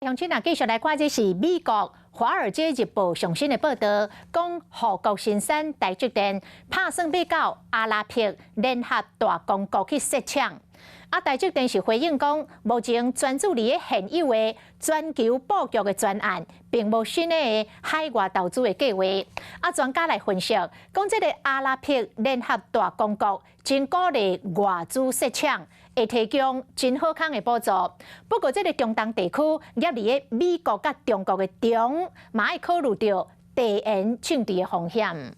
鄉親啊，繼續來看，這是美國《華爾街日報》上新的報導，講護國神山台積電拍算欲佮阿拉伯聯合大公國去設廠。啊，台積電是回應講，目前專注佇咧現有的全球布局的專案，並無新的海外投資的計劃。啊，專家來分析，講這个阿拉伯聯合大公國真鼓勵外資設廠，會提供真好康的補助。不過，這个中東地區夾佇咧美國佮中國的中，嘛愛考慮著地緣政治的風險。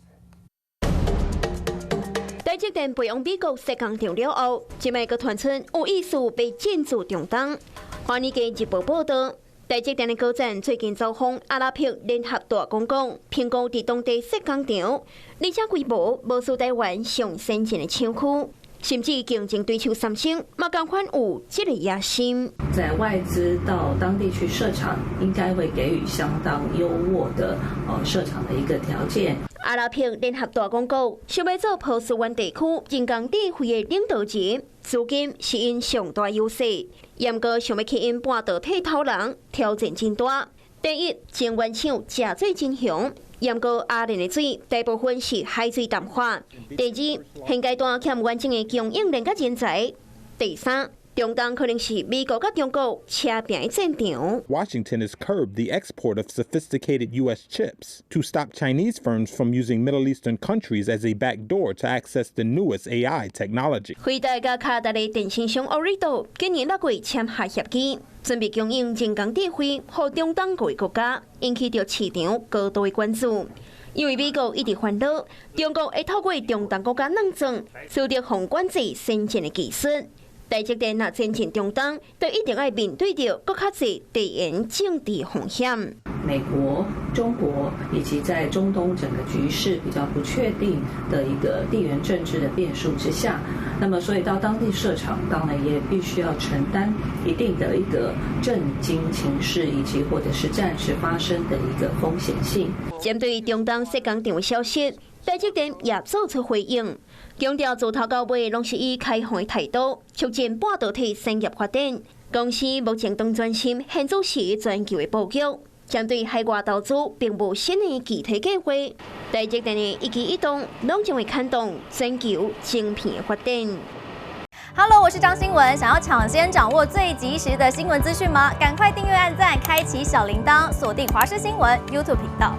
台積電飛往美國設工廠了後，這擺閣傳出有意思欲進駐中東。華爾街日報報導，台積電的高層最近造訪阿拉伯聯合大公國，評估佇當地設工廠，而且規模無輸台灣上先進的廠區，甚至競爭對手三星嘛仝款有這个野心。在外資到當地去設廠，應該會給予相當優渥的設廠的一個條件。阿拉伯聯合大公國想欲做波斯灣地區人工智慧的領導人，資金是𪜶上大優勢。毋過想欲吸引半導體頭人，挑戰真大。第一，晶圓廠食水真雄，毋過阿聯的水大部分是海水淡化。第二，現階段欠完整的供應鏈佮人才。第三，中東可能是美國佮中國車拚的戰場。 Washington has curbed the export of sophisticated U.S. chips to stop Chinese firms from using Middle Eastern countries as a backdoor to access the newest AI technology. 輝達佮卡達的電信商 Ooredoo 今年6月簽下協議，準備供應人工智慧予中東五个國家，引起著市場高度的關注。因為美國一直煩惱，中國會透過中東國家弄轉，取得防管制先進的技術。台積電若前進中東，就一定愛面對著閣較濟地緣政治風險。美國、中國以及在中東整個局勢比較不確定的一個地緣政治的變數之下，那麼所以到當地設廠，當然也必須要承擔一定的一個政經情勢以及或者是戰事發生的一個風險性。針對中東設工廠的消息，台積電也做出回應，強調自頭到尾攏是以開放的態度促進半導體產業發展。公司目前當專心現做是全球的布局，針對海外投資並無新的具體計劃。台積電的一舉一動，攏將會牽動全球晶片的發展。 Hello，我是張新文。想要搶先掌握最及時的新聞資訊嗎？趕快訂閱、按讚、開啟小鈴鐺，鎖定華視新聞 YouTube 頻道。